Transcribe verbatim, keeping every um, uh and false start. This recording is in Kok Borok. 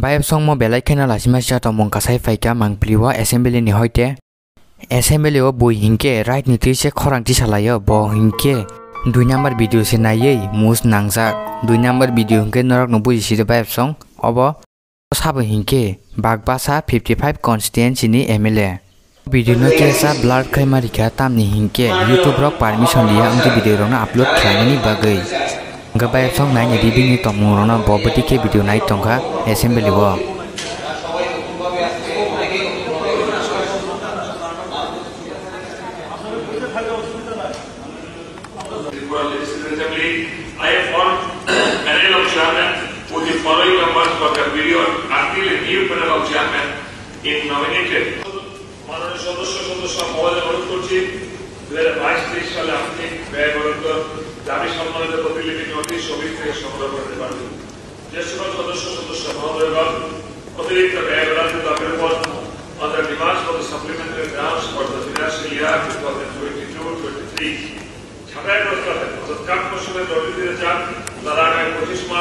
Bayapsongmo belai kheno lachima sija tongmung kasai phaikha mangpili o assembly ni hoite. Assembly o bui hinkhe right ni twi se khorang tisa laio, bo hinkhe dui number video se naiwi mus nangjak. Dui number video hinkhe norokno buji sidi bayapsong obo. Sabo hinkhe Bagbasa fifty five constituency ni M L A. Video no kesa blur khaima rikha, tamni hinkhe YouTube rok permission liya wngkhe video rokno upload khlainani bagwi. Hwnkhe bayapsong naini bibini tongmung rokno bo bwtwi khe video nai tongkha assembly o. Tripura Legislatively, I have formed panel of chairman with the following members for the period until a new panel of chairman is nominated. মাননীয় সদস্য, সদস্য মহোদয়, অনুরোধ করছি, দুই হাজার বাইশ তেইশ সালে আর্থিক ব্যয় বরাদ্দ দাবি সম্মানিত প্রতিলিপি নোটিশ অফিস থেকে সংগ্রহ করতে পারবেন। যে সকল সদস্য, সদস্য মহোদয়গণ অতিরিক্ত ব্যয় বরাদ্দ দাবির উপর on the demands for the supplementary grants for the financial year two thousand twenty-two twenty-three ছাঁটাই প্রস্তাবে অর্থাৎ কাট মৌসুমে নোটিশ দিতে চান, তারা আগামী পঁচিশ মার্চ